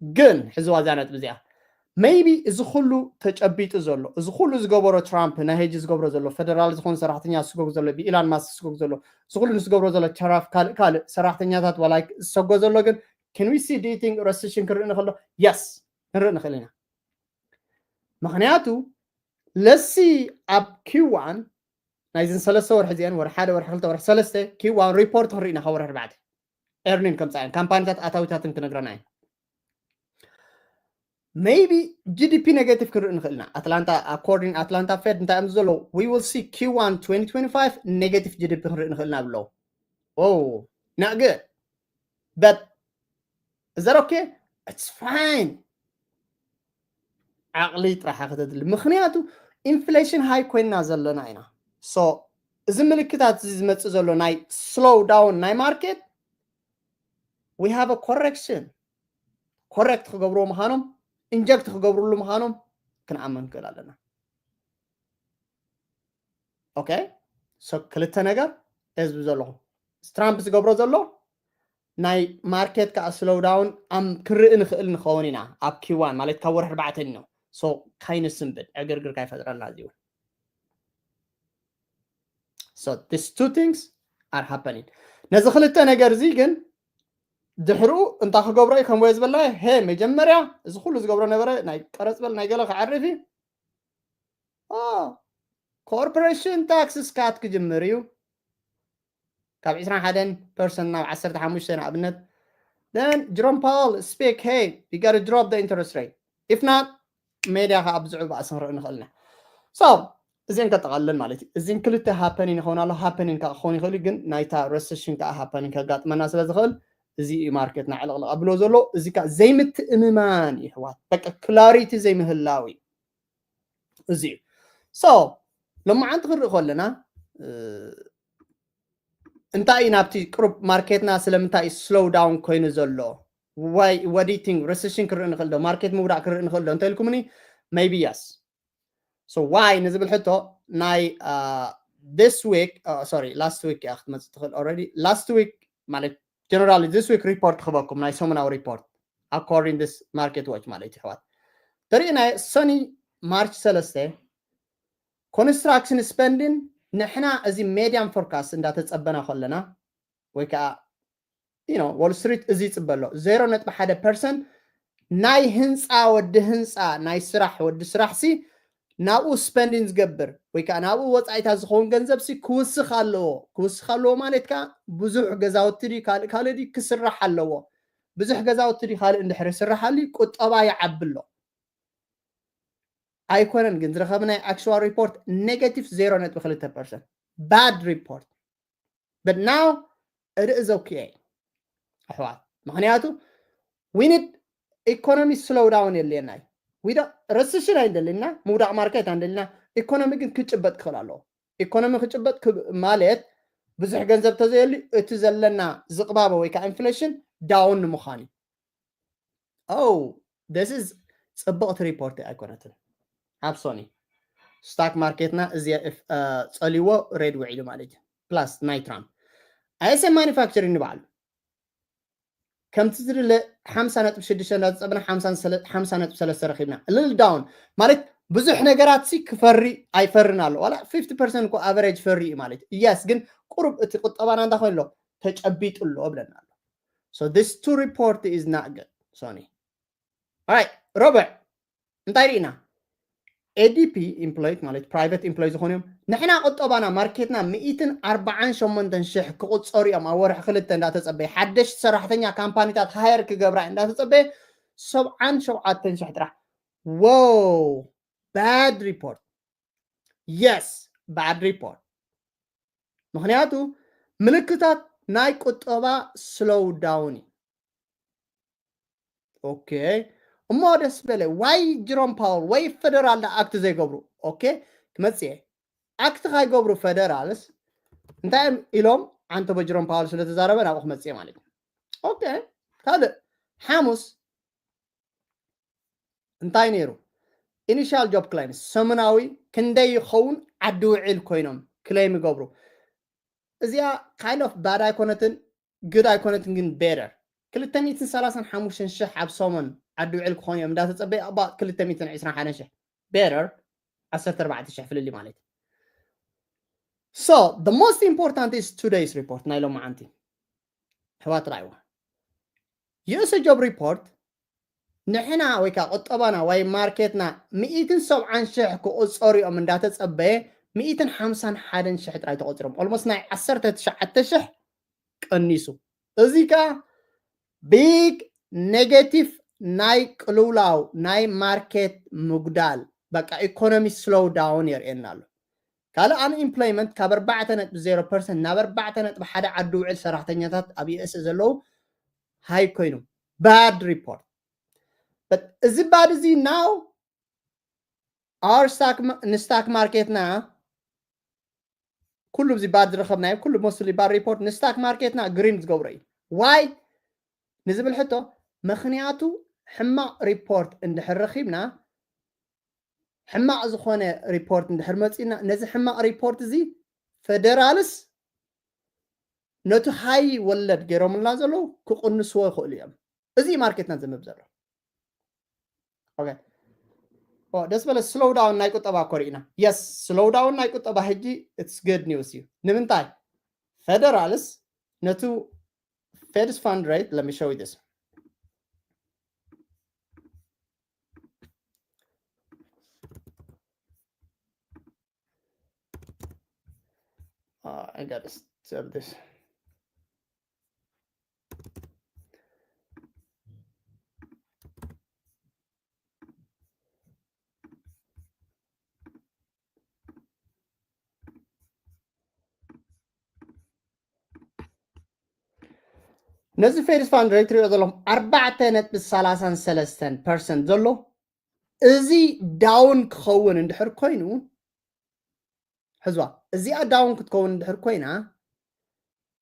ግን ሕዝዋ እዛ ነጥቢ እዚኣ maybe እዚ ኩሉ ተጨቢጡ ዘሎ፣ እዚ ኩሉ ዝገበሮ ትራምፕ፣ ናይ ሕጂ ዝገብሮ ዘሎ፣ ፈደራል ዝኾኑ ሰራሕተኛ ዝስጎግ ዘሎ፣ ብኢላን ማስክ ዝስጎግ ዘሎ፣ እዚ ኩሉ ዝገብሮ ዘሎ ተራፍ፣ ካልእ ካልእ ሰራሕተኛታት ዋላ ዝሰጎ ዘሎ፣ ግን can we see, do you think recession ክንርኢ ንኽእል? Yes፣ ክንርኢ ንኽእል ኢና። ምኽንያቱ let's see ኣብ ኪዋን ናይዘን ሰለስተ ወርሒ እዚአን፣ ወርሒ ሓደ፣ ወርሒ ክልተ፣ ወርሒ ሰለስተ፣ ኪዋን ሪፖርት ክንርኢ ኢና ካብ ወርሒ ኣርባዕተ። ኤርኒን ከምፃ እየን፣ ካምፓኒታት ኣታዊታትን ክነግረና እየን። Maybe ጂ ዲ ፒ negative ክንርኢ ንኽእል ኢና። ኣትላንታ፣ according ኣትላንታ ፌድ እንታይ እዮም ዘለዉ? We will see ኪዋን twenty twenty-five negative ጂ ዲ ፒ ክንርኢ ንኽእል ኢና ብለዉ። Oh, not good. But is that okay? It's fine. ዓቕሊ ጥራሕ ከተድሊ፣ ምኽንያቱ ኢንፍሌሽን ሃይ ኮይንና ዘለና ኢና። So እዚ ምልክታት እዚ ዝመፅእ ዘሎ ናይ slow down ናይ ማርኬት፣ we have a correction። ኮረክት ክገብርዎ ምዃኖም፣ ኢንጀክት ክገብርሉ ምዃኖም ክንኣምን ክእል ኣለና። ኦኬ፣ so ክልተ ነገር ህዝቢ ዘለኹ፣ ትራምፕ ዝገብሮ ዘሎ ናይ ማርኬት ከዓ slow down ኣም ክንርኢ ንኽእል ንኸውን ኢና ኣብ ኪዋን ማለት ካብ ወርሒ ኣርባዕተ ነው። So ካይንስንብድ ዕግርግር ካይፈጥረልና እዚ እውን። So these two things are happening። ነዚ ክልተ ነገር እዚ ግን ድሕሩ እንታይ ክገብሮ እዩ ከም ወየ ዝበልና? ሄ፣ መጀመርያ እዚ ኩሉ ዝገብሮ ነበረ፣ ናይ ቀረፅ በል ናይ ገለ ክዓርፍ እዩ። ኮርፖሬሽን ታክስ ስካት ክጅምር እዩ ካብ ዕስራን ሓደን ፐርሰንት ናብ ዓሰርተ ሓሙሽተ ንኣብነት። Then Jerome Powell speak, hey, you gotta drop the interest rate. If not, ሜድያ ከዓ ብዝዑ ባእሲ ክንርኢ ንኽእል ኢና። So እዚን ከጠቓልል ማለት እዩ። እዚን ክልተ ሃፐኒን ይኸውን ኣሎ፣ ሃፐኒን ከዓ ክኸውን ይኽእል እዩ፣ ግን ናይታ ረሰሽን ከዓ ሃፐኒን ከጋጥመና ስለ ዝኽእል እዚ እዩ ማርኬትና ዕልቕልቕ ኣብሎ ዘሎ። እዚ ከዓ ዘይምትእምማን እዩ ኣሕዋት፣ በቃ ክላሪቲ ዘይምህላው እዩ እዚ እዩ። So ሎማዓንቲ ክንርኢ ከለና እንታይ እዩ ናብቲ ቅሩብ ማርኬትና ስለምንታይ እዩ slow down ኮይኑ ዘሎ? Why, what do you think? ረሰሽን ክርኢ ንኽእል ዶ? ማርኬት ምውዳቕ ክርኢ ንኽእል ዶ እንተኢልኩምኒ፣ maybe yes። So why ንዝብል ሕቶ ናይ this week, sorry, last week እያ ክትመፅእ ትኽእል። Already last week ማለት generally this week report ክህበኩም፣ ናይ ሰሙናዊ report according this market watch ማለት እዩ ኣሕዋት። ተሪእና ሰኒ ማርች ሰለስተ ኮንስትራክሽን ስፐንዲን ንሕና እዚ ሜድያም ፎርካስት እንዳተፀበና ከለና ወይ ከዓ you know Wall Street እዚ ይፅበ ኣሎ። ዜሮ ነጥቢ ሓደ ፐርሰንት ናይ ህንፃ፣ ወዲ ህንፃ፣ ናይ ስራሕ ወዲ ስራሕ ሲ ናብኡ ስፐንዲን ዝገብር ወይ ከዓ ናብኡ ወፃኢታት ዝኸውን ገንዘብ ሲ ክውስኽ ኣለዎ። ክውስኽ ኣለዎ ማለት ከዓ ብዙሕ ገዛውቲ ድዩ ካልእ ካልእ ድዩ ክስራሕ ኣለዎ። ብዙሕ ገዛውቲ ድዩ ካልእ እንድሕር ይስራሕ ኣሎ ቁጠባ ይዓቢ ኣሎ። ኣይኮነን ግን ዝረኸብናይ actual report negative ዜሮ ነጥቢ ክልተ ፐርሰንት። Bad report. But now it is okay ኣሕዋት፣ ምኽንያቱ we need economy slow down የድልየና እዩ። We don't, ረስሽን ኣይንደልና፣ ምውዳቕ ማርኬት ኣይንደልና። ኢኮኖሚ ግን ክጭበጥ ክኽእል ኣለዎ። ኢኮኖሚ ክጭበጥ ክብ- ማለት ብዙሕ ገንዘብ ተዘየሉ እቲ ዘለና ዝቕባበ ወይ ከዓ ኢንፍሌሽን ዳውን ንምዃን እዩ። Oh, this is ፅብቕቲ ሪፖርት ኣይኮነትን። ኣብ ሶኒ ስታክ ማርኬትና እዚ ጸልዎ ሬድ ውዒሉ ማለት እዩ። ፕላስ ናይ ትራምፕ ኣይኤስኤም ማኒፋክቸሪንግ ንባዕሉ ከምቲ ዝድለ ሓምሳ ነጥቢ ሽዱሽተ እንዳተፀብና ሓምሳ ነጥቢ ሰለስተ ረኪብና። ልል ዳውን ማለት ብዙሕ ነገራት ሲ ክፈሪ ኣይፈርን ኣሎ። ዋላ ፊፍቲ ፐርሰንት እኮ ኣቨሬጅ ፈሪ እዩ ማለት እዩ። የስ ግን ቁሩብ እቲ ቁጠባና እንታይ ኮይኑ ኣሎ ተጨቢጡ ኣሎ ብለና ኣሎ። So this two report is not good ሶኒ። Alright፣ ሮብዕ እንታይ ርኢና? ኤዲፒ ኢምፕሎይት ማለት ፕራይቬት ኢምፕሎይ ዝኾኑ እዮም። ንሕና ቁጠባና ማርኬትና ሚእትን ኣርባዓን ሸሞንተን ሽሕ ክቁፀሩ እዮም ኣብ ወርሒ ክልተ እንዳተፀበየ። ሓደሽቲ ሰራሕተኛ ካምፓኒታት ሃየር ክገብራ እንዳተፀበየ ሰብዓን ሸውዓተን ሽሕ ጥራሕ። Wow, bad report. Yes, bad report. ምኽንያቱ ምልክታት ናይ ቁጠባ ስሎው ዳውን እዩ። ኦኬ፣ እሞ ደስ በለ ዋይ ጅሮም ፓወል ወይ ፈደራል ዳ ኣክት ዘይገብሩ? ኦኬ፣ ክመፅእ እየ። ኣክት ካይገብሩ ፈደራልስ እንታይ እዮም ኢሎም? ዓንተቦ ጅሮም ፓወል ስለተዛረበ ናብኡ ክመፅእ እየ ማለት እዩ። ኦኬ፣ ካልእ ሓሙስ እንታይ ነይሩ? ኢኒሻል ጆብ ክላይምስ ሰሙናዊ ክንደይ ይኸውን ዓዲ ውዒል ኮይኖም ክሌም ይገብሩ። እዚኣ ካይንድ ኦፍ ባድ ኣይኮነትን፣ ግድ ኣይኮነትን፣ ግን ቤተር ክልተ ሚእትን ሰላሳን ሓሙሽተን ሽሕ ኣብ ሰሙን ዓዲ ውዕል ክኾኑ እዮም እንዳተጸበየ ኣባ ክልተ ሚእትን ዕስራን ሓደን ሽሕ better ዓሰርተ ኣርባዕተ ሽሕ ፍልልይ ማለት እዩ። So the most important is today's report ናይ ሎማዓንቲ ኣሕዋት ራይዋ US job report ንሕና ወይ ከዓ ቁጠባና ወይ ማርኬትና ሚእትን ሰብዓን ሽሕ ክቁፀሩ እዮም እንዳተፀበየ ሚእትን ሓምሳን ሓደን ሽሕ ጥራይ ተቆፂሮም almost ናይ ዓሰርተ ትሽዓተ ሽሕ ቀኒሱ። እዚ ከዓ big negative ናይ ቅልውላው ናይ ማርኬት ምጉዳል በቃ ኢኮኖሚ slow down የርእየና ኣሎ። ካልእ unemployment ካብ ኣርባዕተ ነጥቢ ዜሮ ፐርሰንት ናብ ኣርባዕተ ነጥቢ ሓደ ዓዲ ውዕል ሰራሕተኛታት ኣብ US ዘለዉ high ኮይኑ bad report። But እዚ bad እዚ now our stock ንስታክ ማርኬትና ኩሉ እዚ bad ዝረኸብናዮ ኩሉ mostly bad report ንስታክ ማርኬትና green ዝገብሮ እዩ። Why ንዝብል ሕቶ ምኽንያቱ ሕማቕ report እንድሕር ረኺብና ሕማቕ ዝኾነ report እንድሕር መፂና ነዚ ሕማቕ report እዚ federals ነቲ high ወለድ ገይሮምልና ዘለዉ ክቕንስዎ ይኽእሉ እዮም። እዚ ማርኬትና ዘንብብ ዘሎ ደስ በለ slow down ናይ ቁጠባ ኮሪእና yes slow down ናይ ቁጠባ ሕጂ it's good news እዩ። ንምንታይ federals ነቱ Fed's fund rate let me show you this uh, I gotta save this ነዚ Fed's fund rate ትሪኦ ዘለኹም ኣርባዕተ ነጥቢ ሰላሳን ሰለስተን ፐርሰንት ዘሎ እዚ down ክኸውን እንድሕር ኮይኑ ሕዝዋ እዚኣ down ክትከውን እንድሕር ኮይና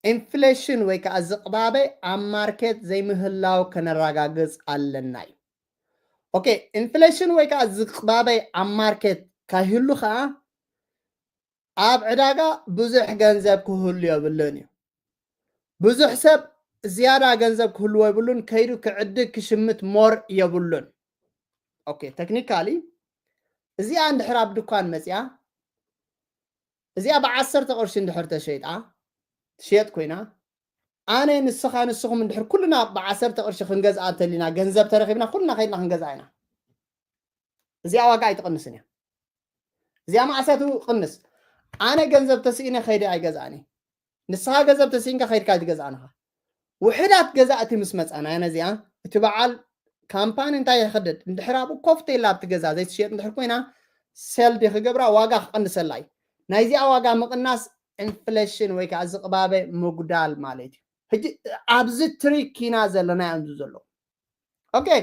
inflation ወይ ከዓ ዝቕባበ ኣብ ማርኬት ዘይምህላው ከነረጋግፅ ኣለና እዩ። Okay inflation ወይ ከዓ ዝቕባበ ኣብ ማርኬት ካይህሉ ከዓ ኣብ ዕዳጋ ብዙሕ ገንዘብ ክህሉ የብሉን እዩ። ብዙሕ ሰብ ዝያዳ ገንዘብ ክህልዎ የብሉን ከይዱ ክዕድግ ክሽምት more የብሉን። Okay technically እዚኣ እንድሕር ኣብ ድኳን መፅያ እዚኣ ብዓሰርተ ቅርሺ እንድሕር ተሸይጣ ትሽየጥ ኮይና ኣነ ንስኻ ንስኹም እንድሕር ኩልና ብዓሰርተ ቅርሺ ክንገዝኣ እንተሊና ገንዘብ ተረኺብና ኩልና ከይድና ክንገዝኣ ኢና። እዚኣ ዋጋ ኣይትቕንስን እያ። እዚኣ መዓሰ ትቕንስ ኣነ ገንዘብ ተስኢነ ከይደ ኣይገዝኣን እየ። ንስኻ ገንዘብ ተስኢንካ ከይድካ ኣይትገዝኣን ኢኻ። ውሕዳት ገዛእቲ ምስ መፃና ነዚኣ እቲ በዓል ካምፓኒ እንታይ ይኸደድ እንድሕር ኣብኡ ኮፍ ተይላ ኣብቲ ገዛ ዘይትሽየጥ እንድሕር ኮይና sell ዲ ክገብራ ዋጋ ክቐንሰላ እዩ። ናይዚኣ ዋጋ ምቕናስ inflation ወይ ከዓ ዝቕባበ ምጉዳል ማለት እዩ። ሕጂ ኣብዚ trick ኢና ዘለና እዮም ዘለዉ። Okay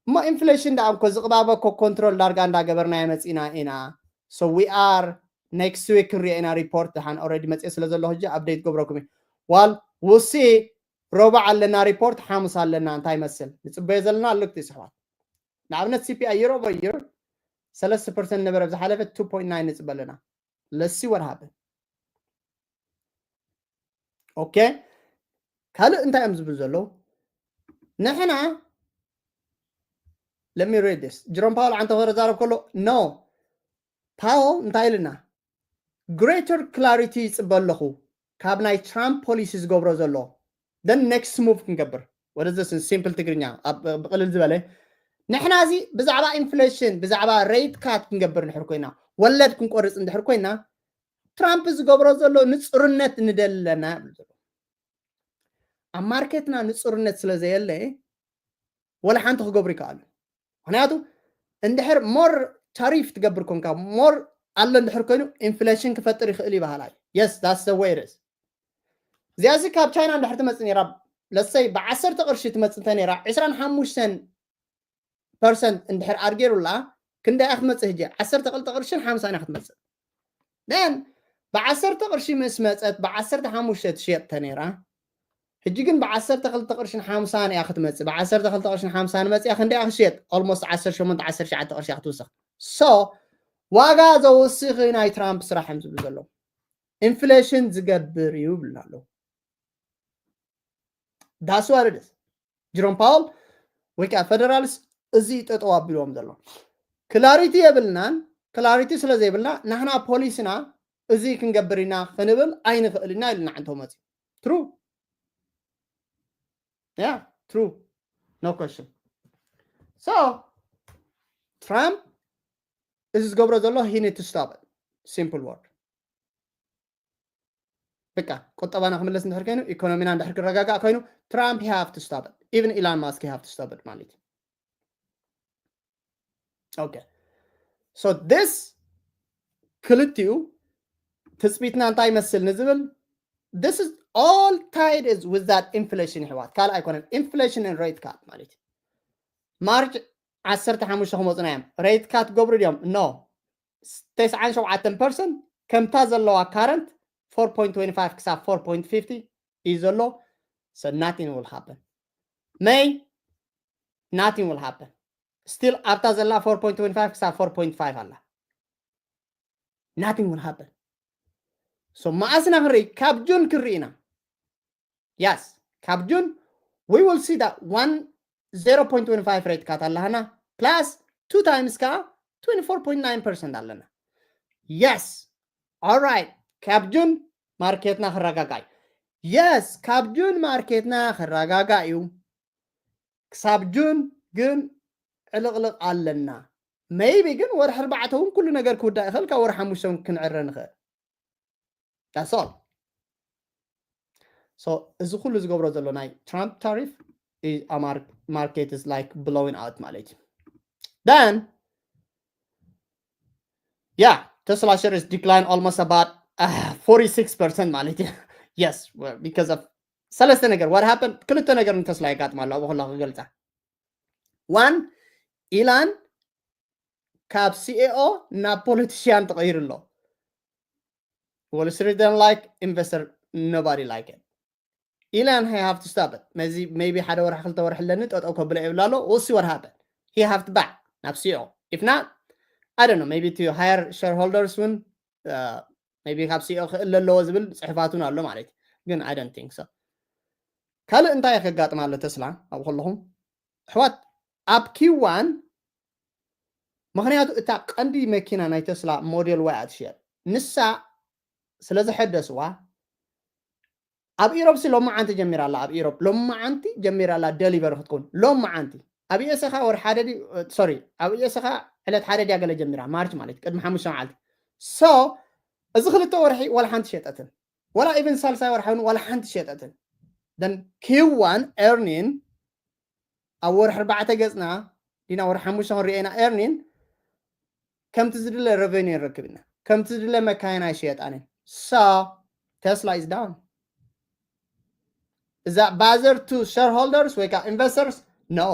እሞ inflation ደኣ እኮ ዝቕባበ እኮ control ዳርጋ እንዳገበርናዮ መፂና ኢና። So we are next week ክንሪኦ ኢና report ደሓን already መፅየ ስለ ዘለኹ ሕጂ update ገብረኩም እዩ። Well we'll see ረቡዕ ኣለና report ሓሙስ ኣለና እንታይ ይመስል ንፅበዮ ዘለና ኣሎ ክቲ ስሕባት ንኣብነት CPI year over year ሰለስተ ፐርሰንት ነበረ ዝሓለፈ two point nine ንፅበ ኣለና። Let's see what happen። Okay ካልእ እንታይ እዮም ዝብል ዘለዉ ንሕና let me read this Jerome Powell ዓንተ ክዛረብ ከሎ no Powell እንታይ ኢልና greater clarity ይፅበ ኣለኹ ካብ ናይ ትራምፕ policy ዝገብሮ ዘሎ then next move ክንገብር ወደዚ simple ትግርኛ ብቅልል ዝበለ ንሕና እዚ ብዛዕባ inflation ብዛዕባ rate cut ክንገብር እንድሕር ኮይና ወለድ ክንቆርፅ እንድሕር ኮይና ትራምፕ ዝገብሮ ዘሎ ንፁርነት ንደሊ ኣለና ይብሉ ዘለዉ። ኣብ ማርኬትና ንፁርነት ስለ ዘየለ ወላ ሓንቲ ክገብሩ ይከኣሉ። ምክንያቱ እንድሕር more tariff ትገብር ኮንካ more ኣሎ እንድሕር ኮይኑ inflation ክፈጥር ይኽእል ይበሃል እዩ። Yes that's the way it is። እዚኣ እዚ ካብ ቻይና እንድሕር ትመፅእ ነይራ let's say ብዓሰርተ ቅርሺ ትመፅእ እንተ ነይራ ዕስራን ሓሙሽተን ፐርሰንት እንድሕር ኣርጌሩላ ክንደይ እያ ክትመፅእ? ሕጂ ዓሰርተ ክልተ ቅርሽን ሓምሳን እያ ክትመፅእ። Then ብዓሰርተ ቅርሺ ምስ መፀት ብዓሰርተ ሓሙሽተ ትሽየጥ ተነይራ ሕጂ ግን ብዓሰርተ ክልተ ቅርሽን ሓምሳን እያ ክትመፅእ። ብዓሰርተ ክልተ ቅርሽን ሓምሳን መፅያ ክንደይ እያ ክትሽየጥ? Almost ዓሰርተ ሸሞንተ ዓሰርተ ትሽዓተ ቅርሺ እያ ክትውስኽ። So ዋጋ ዘውስኽ ናይ ትራምፕ ስራሕ እዮም ዝብሉ ዘለዉ። Inflation ዝገብር እዩ ይብሉና ኣለዉ። That's what it is። Jerome Powell ወይ ከዓ federals እዚ ጠጠው ኣቢልዎም ዘሎ clarity የብልናን። Clarity ስለ ዘይብልና ናህና ፖሊስና እዚ ክንገብር ኢና ክንብል ኣይንኽእል ኢና ኢልና እንተው መፅዩ true yeah true no question so Trump እዚ ዝገብሮ ዘሎ he need to stop it simple word በቃ ቁጠባና ክምለስ እንድሕር ኮይኑ ኢኮኖሚና እንድሕር ክረጋጋእ ኮይኑ Trump he have to stop it even Elon Musk he have to stop it ማለት እዩ okay so this ክልቲኡ ትፅቢትና እንታይ ይመስል ንዝብል this is all tied is with that inflation ይሕዋት ካልእ ኣይኮነን inflation and rate cut ማለት እዩ ማርች ዓሰርተ ሓሙሽተ ክመፁና እዮም rate cut ገብሩ ድዮም no ተስዓን ሸውዓተን percent ከምታ ዘለዋ current four point twenty five ክሳብ four point fifty እዩ ዘሎ so nothing will happen May nothing will happen still ኣብታ ዘላ four point twenty five ክሳብ four point five ኣላ nothing will happen so መዓስና ክንርኢ ካብ ጁን ክንርኢ ኢና yes ካብ ጁን we will see that one zero point twenty five rate cut ኣለሃና plus two times ከዓ twenty four point nine percent ኣለና yes alright ካብ ጁን ማርኬትና ክረጋጋእ እዩ yes ካብ ጁን ማርኬትና ክረጋጋእ እዩ ክሳብ ጁን ግን ዕልቕልቕ ኣለና maybe ግን ወርሒ ኣርባዕተ እውን ኩሉ ነገር ክውዳእ ይኽእል ካብ ወርሒ ሓሙሽተ እውን ክንዕረ ንኽእል that's all so እዚ ኩሉ ዝገብሮ ዘሎ ናይ Trump tariff market is like blowing out ማለት እዩ then yeah Tesla shares decline almost about uh, forty-six percent ማለት እዩ yes well, because of ሰለስተ ነገር what happened ክልተ ነገር ንተስላ የጋጥማ ኣሎ ኣብኡ ከላ ክገልፃ one ኢላን ካብ CEO ናብ ፖለቲሽያን ተቐይሩ ኣሎ Wall Street don't like investor nobody like it Elon he have to stop it maybe ሓደ ወርሒ ክልተ ወርሒ ኣለኒ ጠጠው ከብለ ይብላ ኣሎ we'll see what happened he have to back ናብ CEO if not I don't know maybe to higher shareholders እውን maybe ካብ CEO ክእል ኣለዎ ዝብል ፅሕፋት እውን ኣሎ ማለት ግን I don't think so ካልእ እንታይ ከጋጥም ኣሎ ተስላ ኣብ ከለኹም ኣሕዋት ኣብ ኪዋን ምክንያቱ እታ ቀንዲ መኪና ናይ ተስላ ሞዴል ዋይ እያ ትሽየጥ ንሳ ስለ ዘሐደስዋ ኣብ ኢሮብ ሲ ሎማዓንቲ ጀሚራ ኣላ ኣብ ኢሮብ ሎማዓንቲ ጀሚራ ኣላ ደሊቨሪ ክትከውን ሎማዓንቲ ኣብ ኢኤስኻ ወር ሓደ ሶሪ ኣብ ኢኤስኻ ዕለት ሓደ ድያ ገለ ጀሚራ ማርች ማለት ቅድሚ ሓሙሽተ መዓልቲ so እዚ ክልተ ወርሒ ዋላ ሓንቲ ሸጠትን ዋላ ኢቨን ሳልሳይ ወርሒ ዋላ ሓንቲ ሸጠትን then ኪዋን earning ኣብ ወርሒ ኣርባዕተ ገፅና ዲና ወርሒ ሓሙሽተ ክንሪኦ ኢና earning ከምቲ ዝድለ revenue ንረክብ ኢና ከምቲ ዝድለ መካይን ኣይሽየጣንን so Tesla is down is that bother to shareholders ወይ ከዓ investors no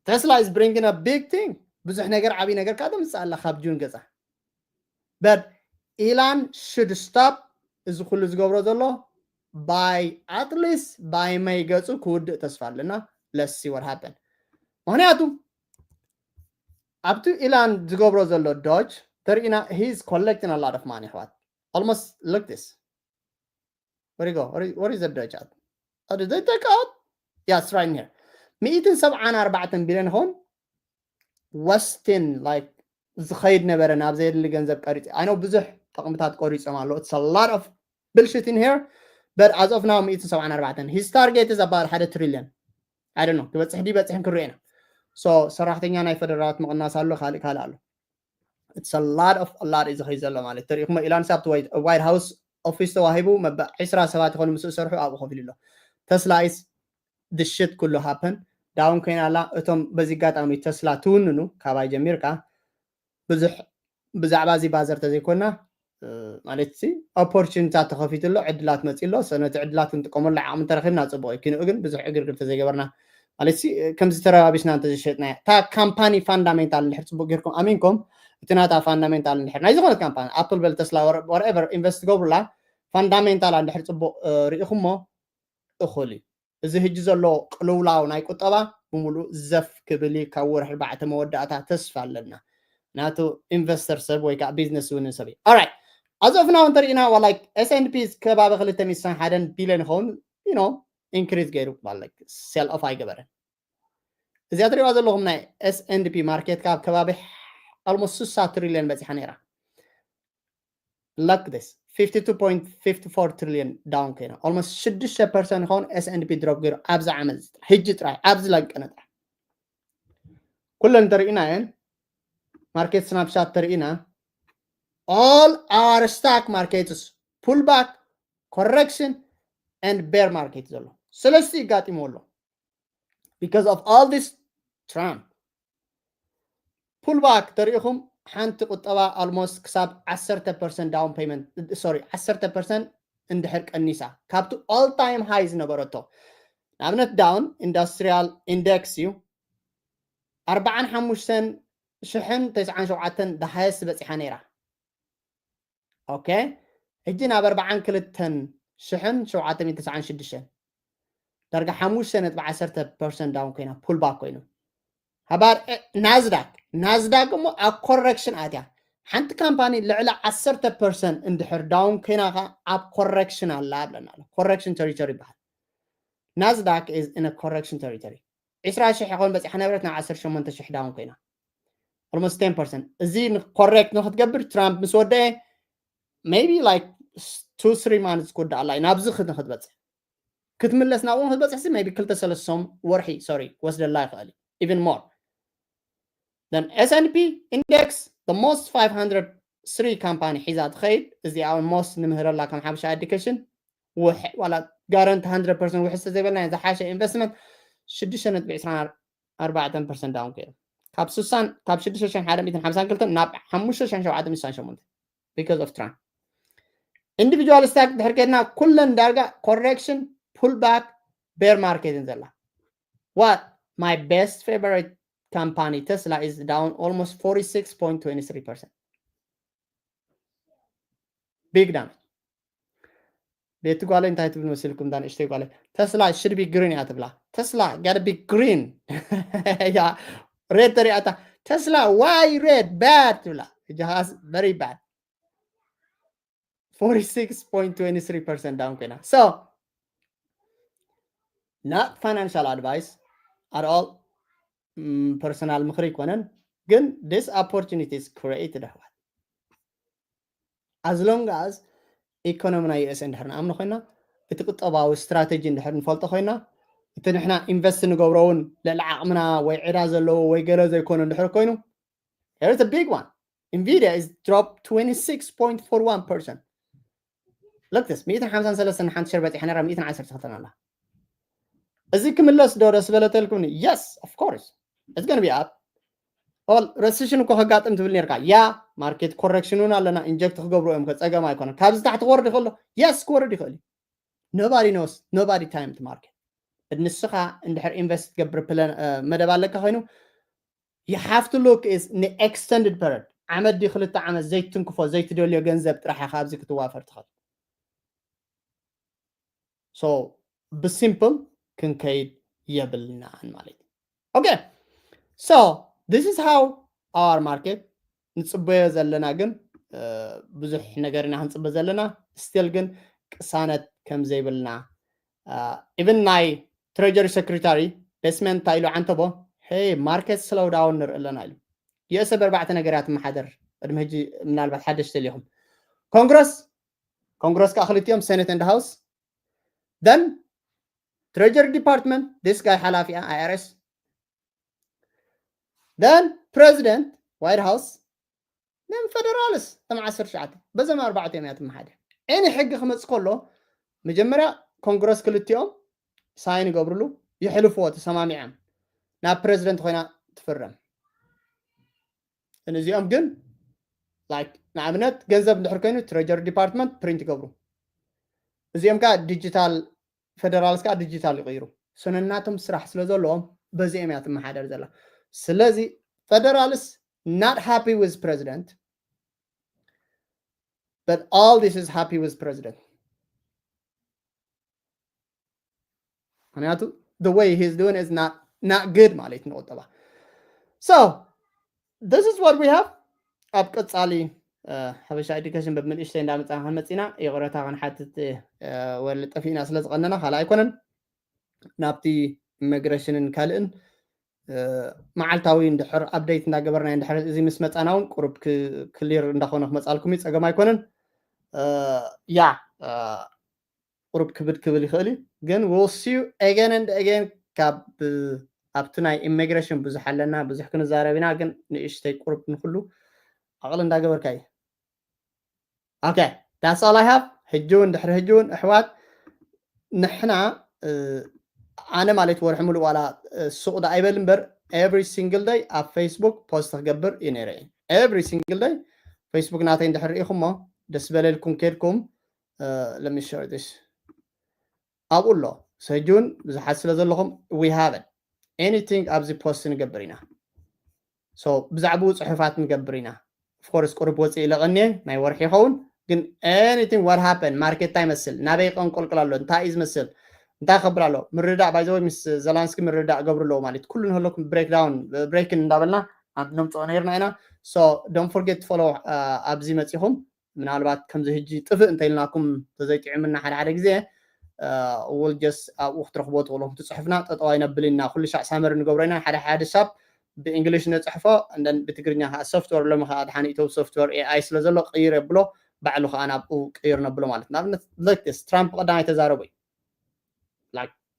Tesla is bringing a big thing ብዙሕ ነገር ዓብይ ነገር ካብ ተምፅእ ኣላ ካብ ጁን ገፃ but Elon should stop እዚ ኩሉ ዝገብሮ ዘሎ by at least by May ገፁ ክውድእ ተስፋ ኣለና let's see what happen ምክንያቱ ኣብቲ Elon ዝገብሮ ዘሎ Doge ተሪኢና he is collecting a lot of money ኣሕዋት almost look this where you go where, where is the Doge at how did they take out yeah it's right here ሚእትን ሰብዓን ኣርባዕተን ቢልዮን ይኸውን ወስትን like ዝኸይድ ነበረ ናብ ዘየድሊ ገንዘብ ቀሪፅ I know ብዙሕ ጠቕምታት ቆሪፆም ኣሎ it's a lot of bullshit in here but as of now ሚእትን ሰብዓን ኣርባዕተን his target is about ሓደ trillion I don't know ክበፅሕ ድዩ በፅሕን ክንሪኦ ኢና so ሰራሕተኛ ናይ ፌደራላት ምቕናስ ኣሎ ካልእ ካልእ ኣሎ it's a lot of a lot እዩ ዝኸይድ ዘሎ ማለት ተሪእኹሞ ኢላን ሳብቲ ዋይት ሃውስ ኦፊስ ተዋሂቡ መበ ዕስራ ሰባት ይኾኑ ምስኡ ዝሰርሑ ኣብኡ ኮፍ ኢሉ ኣሎ ተስላ is the shit ኩሉ happen down ኮይና ኣላ እቶም በዚ ኣጋጣሚ ተስላ ትውንኑ ካባይ ጀሚርካ ብዙሕ ብዛዕባ እዚ ባዘር ተዘይኮና ማለት ሲ ኦፖርቹኒታት ተኸፊቱ ኣሎ ዕድላት መፂ ኣሎ ነቲ ዕድላት ክንጥቀመሉ ዓቕሚ እንተረኺብና ፅቡቅ እዩ ክንኡ ግን ብዙሕ ዕግርግር ተዘይገበርና ማለት ሲ ከምዚ ተረባቢሽና እንተዘይሸጥና እታ ካምፓኒ ፋንዳሜንታል እንድሕር ፅቡቅ ጌርኩም ኣሚንኩም እቲ ናታ ፋንዳሜንታል እንድሕር ናይ ዝኾነት ካምፓኒ ኣፕል በል ተስላ whatever ኢንቨስት ትገብሩላ ፋንዳሜንታል እንድሕር ፅቡቅ ርኢኹሞ እኹል እዩ እዚ ህጂ ዘሎ ቅልውላው ናይ ቁጠባ ብምሉእ ዘፍ ክብል እዩ ካብ ወርሒ ኣርባዕተ መወዳእታ ተስፋ ኣለና ናቱ ኢንቨስተር ሰብ ወይ ከዓ ቢዝነስ እውን ሰብ እዩ right as of now እንተሪኢና like S and P ከባቢ ክልተ ሚእቲ ሓደን ቢልዮን ይኸውን you know increase ገይሩ like sell off ኣይገበረን እዚኣ ትሪእዋ ዘለኹም ናይ S and P market cap ከባቢ almost ስሳ trillion በፂሓ ነይራ። Look this, fifty two point fifty four trillion down ኮይና almost ሽዱሽተ percent ይኸውን S and P drop ገይሩ ኣብዚ ዓመት እዚ ጥራሕ፣ ሕጂ ጥራይ ኣብዚ ለንቀነ ጥራሕ ኩለን ተርእዩና እየን። Market snapshot ተርእዩና all our stock markets pullback, correction and bear market ዘሎ ስለስቲ ይጋጢሞ ኣሎ። Because of all this Trump pullback ተሪኢኹም ሓንቲ ቁጠባ almost ክሳብ ዓሰርተ percent down payment, sorry, ዓሰርተ percent እንድሕር ቀኒሳ ካብቲ all time high ዝነበረቶ። ንኣብነት down industrial index እዩ ኣርባዓን ሓሙሽተን ሽሕን ተስዓን ሸውዓተን the highest በፂሓ ነይራ። Okay, ሕጂ ናብ ኣርባዓን ክልተን ሽሕን ሸውዓተ ሚእትን ተስዓን ሽዱሽተን ዳርጋ ሓሙሽተ ነጥቢ ዓሰርተ percent down ኮይና pullback ኮይኑ። ሃባር Nasdaq, Nasdaq እሞ ኣብ correction ኣትያ። ሓንቲ ካምፓኒ ልዕሊ ዓሰርተ percent እንድሕር down ኮይና ከ ኣብ correction ኣላ ብለና ኣሎ። Correction territory ይበሃል። Nasdaq is in a correction territory. ዕስራ ሽሕ ይኾን በፂሓ ነበረት ናብ ዓሰርተ ሸሞንተ ሽሕ down ኮይና almost ten percent። እዚ correct ንክትገብር ትራምፕ ምስ ወደአ maybe like two three months ክወዳእ ኣላ ናብዚ ንክትበፅሕ ክትምለስ ናብኡ ንክትበፅሕ ሲ maybe ክልተ ሰለስተ ወርሒ sorry ክወስደላ ይኽእል እዩ። Even more than S and P index, the most five hundred three company ሒዛ ትኸይድ። እዚኣ almost ንምህረላ ከም ሓበሻ education ዋላ guarantee hundred percent ውሕስ ዘይበልና ዝሓሸ investment ሽዱሽተ ነጥቢ ዕስራን ኣርባዕተን percent down ኮይኖም ካብ ስሳን ካብ ሽዱሽተ ሽሕን ሓደ ሚእትን ሓምሳን ክልተን ናብ ሓሙሽተ ሽሕን ሸውዓተ ሚእትን ስሳን ሸሞንተ because of Trump። Individual stock ድሕር ከድና ኩለን ዳርጋ correction, pullback, bear market እየን ዘላ። What my best favorite company Tesla is down almost forty six point twenty three percent. Big damage. ቤቲ ጓለይ እንታይ ትብል መሲልኩም? እዛ ንእሽተይ ጓለይ Tesla should be green እያ ትብላ። Tesla gotta be green. ያ red ተሪኣታ Tesla why red bad ትብላ። Jahaz very bad. Forty six point twenty three percent down ኮይና። So not financial advice at all, personal ምኽሪ ኣይኮነን። ግን this opportunity is created ኣሕዋት። As long as ኢኮኖሚ ናይ USA እንድሕር ንኣምኖ ኮይና እቲ ቁጠባዊ ስትራተጂ እንድሕር ንፈልጦ ኮይና እቲ ንሕና invest ንገብሮ እውን ልዕሊ ዓቕምና ወይ ዕዳ ዘለዎ ወይ ገለ ዘይኮነ እንድሕር ኮይኑ there is a big one. Nvidia is dropped twenty six point four one percent. Look this, ሚእትን ሓምሳን ሰለስተን ሓንቲ ሸር በፂሓ ነራ ሚእትን ዓሰርተ ክልተን ኣላ። እዚ ክምለስ ዶ ደስ በለተልኩም? Yes, of course. It's gonna be up. Recession እኮ ከጋጥም ትብል ነርካ። ያ market correction እውን ኣለና፣ inject ክገብሩ እዮም፣ ጸገም ኣይኮነን። ካብዚ ታሕቲ ክወርድ ይኽእሎ? Yes ክወርድ ይኽእል እዩ። Nobody knows, nobody time the market. ንስኻ እንድሕር invest ትገብር plan መደብ ኣለካ ኮይኑ you have to look is ን extended period ዓመት ድዩ ክልተ ዓመት ዘይትንክፎ ዘይትደልዮ ገንዘብ ጥራሕ ኢኻ ኣብዚ ክትዋፈር ትኽእል። So ብሲምፕል ክንከይድ የብልናን ማለት እዩ። Okay, so this is how our market ንፅበዮ ዘለና፣ ግን ብዙሕ ነገር ኢና ክንፅበ ዘለና። Still ግን ቅሳነት ከም ዘይብልና even ናይ Treasury Secretary Desmond እንታይ ኢሉ ዓንተቦ፣ hey market slow down ንርኢ ኣለና ኢሉ። US ብ ኣርባዕተ ነገር እያ ትመሓደር። ቅድሚ ሕጂ ምናልባት ሓደሽቲ ተሊኹም ኮንግረስ ኮንግረስ ከዓ ክልቲኦም Senate and House then Treasury Department this guy ሓላፊኣ IRS then President White House then Federals እቶም ዓሰርተ ትሽዓተ በዞም ኣርባዕቲኦም እያ ትመሓደር። Any ሕጊ ክመፅእ ከሎ መጀመርያ ኮንግረስ ክልቲኦም ሳይን ይገብርሉ፣ ይሕልፍዎ ተሰማሚዖም ናብ ፕሬዚደንት ኮይና ትፍረም። እዚኦም ግን like ንኣብነት ገንዘብ እንድሕር ኮይኑ Treasury Department print ይገብሩ። እዚኦም ከዓ ዲጂታል ፌደራልስ ከዓ ዲጂታል ይቕይሩ። So ነናቶም ስራሕ ስለ ዘለዎም በዚኦም እያ ትመሓደር ዘላ። ስለዚ ፌደራልስ not happy with president but all this is happy with president። ምክንያቱ the way he's doing is not not good ማለት ንቁጠባ። So this is what we have። ኣብ ቀፃሊ ሓበሻ ኤዱኬሽን በብንእሽተይ እንዳመፃና ክንመፅና ይቕረታ ክንሓትት ወለ ጠፊእና ስለ ዝቐነና ካልእ ኣይኮነን። ናብቲ ኢሚግሬሽንን ካልእን መዓልታዊ እንድሕር update እንዳገበርና እንድሕር እዚ ምስ መፃና እውን ቁሩብ ክሊር እንዳኾነ ክመፃልኩም እዩ፣ ፀገም ኣይኮነን። ያ ቁሩብ ክብድ ክብል ይኽእል እዩ፣ ግን we'll see you again and again። ካብ ኣብቲ ናይ ኢሚግሬሽን ብዙሕ ኣለና፣ ብዙሕ ክንዛረብ ኢና፣ ግን ንእሽተይ ቁሩብ ንኩሉ ዓቕሊ እንዳገበርካ እዩ። Okay, that's all I have። ሕጂ እውን ድሕሪ ሕጂ እውን ኣሕዋት ንሕና ኣነ ማለት ወርሒ ሙሉእ ዋላ ሱቕ ዳ ኣይበል እምበር every single day ኣብ ፌስቡክ ፖስት ክገብር እዩ ነይረ። Every single day ፌስቡክ ናተይ እንድሕር ርኢኹሞ ደስ በለልኩም ከድኩም let me share this ኣብኡ ኣሎ። ሕጂ እውን ብዙሓት ስለ ዘለኹም we have it, anything ኣብዚ ፖስት ንገብር ኢና። ብዛዕባኡ ፅሑፋት ንገብር ኢና። Of course ቁሩብ ወፂእ ኢለቐኒ ናይ ወርሒ ይኸውን፣ ግን anything what happen ማርኬት እንታይ ይመስል፣ ናበይ ቀንቆልቅል ኣሎ፣ እንታይ እዩ ዝመስል፣ እንታይ ከብል ኣሎ ምርዳእ by the way ምስ ዘላንስኪ ምርዳእ ገብሩ ኣለዎ ማለት ኩሉ ንህለኩም breakdown breaking እንዳበልና ነምፅኦ ነይርና ኢና። Don't forget to follow ኣብዚ መፂኹም ምናልባት ከምዚ ሕጂ ጥፍእ እንተኢልናኩም ተዘይጥዕምና ሓደ ሓደ ግዜ will just ኣብኡ ክትረኽቦ ትኽእሉ ትፅሑፍና ጠጠዋ ይነብል ኢና ኩሉ ሻዕ ሳመር ንገብሮ ኢና ሓደ ሓደ ሻፕ ብእንግሊሽ ነፅሕፎ እንደን ብትግርኛ ከዓ ሶፍትወር ሎሚ ከዓ ድሓን ኢተው ሶፍትወር ኤኣይ ስለ ዘሎ ቅይር የብሎ ባዕሉ ከዓ ናብኡ ቅይር ነብሎ ማለት ንኣብነት ለክስ ትራምፕ ቀዳማይ ተዛረቡ እዩ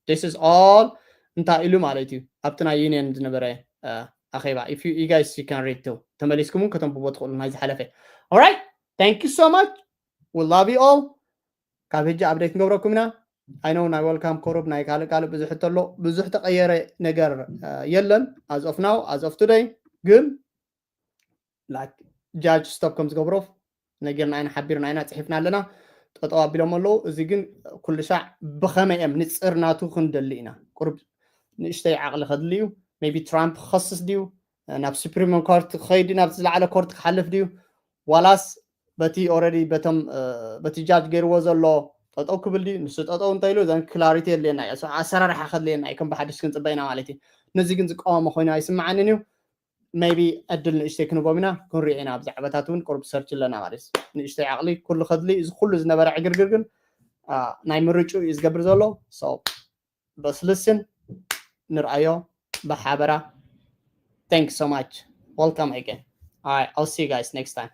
this is all እንታይ ኢሉ ማለት እዩ ኣብቲ ናይ ዩኒየን ዝነበረ ኣኼባ if you guys you can read too ተመሊስኩም ከተንብቦ ትኽእሉ ናይ ዝሓለፈ alright thank you so much we love you all ካብ ሕጂ update ንገብረኩም ኢና I know ናይ welcome ቁሩብ ናይ ካልእ ካልእ ብዙሕ ተሎ ብዙሕ ተቀየረ ነገር የለን as of now as of today ግን like judge stop ከም ዝገብሮ ነጊርና ኢና ሓቢርና ኢና ፅሒፍና ኣለና ጠጠው ኣቢሎም ኣለዉ እዚ ግን ኩሉ ሻዕ ብኸመይ እዮም ንፅር ናቱ ክንደሊ ኢና ቁሩብ ንእሽተይ ዓቕሊ ከድሊ እዩ maybe ትራምፕ ክኸስስ ድዩ ናብ ሱፕሪም ኮርት ክኸይድ ናብ ዝለዓለ ኮርት ክሓልፍ ድዩ ዋላስ በቲ already በቶም በቲ ጃጅ ገይርዎ ዘሎ ጠጠው ክብል ድዩ ንሱ ጠጠው እንተኢሉ ዘን clarity የድልየና እዩ ኣሰራርሓ ከድልየና እዩ ከም ብሓድሽ ክንፅበ ኢና ማለት እዩ ነዚ ግን ዝቃወሞ ኮይኑ ኣይስምዓንን እዩ maybe ዕድል ንእሽተይ ክንቦም ኢና ክንሪኦ ኢና ብዛዕባታት እውን ቁሩብ ሰርች ኣለና ማለት ንእሽተይ ዓቕሊ ኩሉ ከድሊ እዚ ኩሉ ዝነበረ ዕግርግር ግን ናይ ምርጩ እዩ ዝገብር ዘሎ በስልስን ንርኣዮ ብሓበራ thank so much welcome again I'll see you guys next time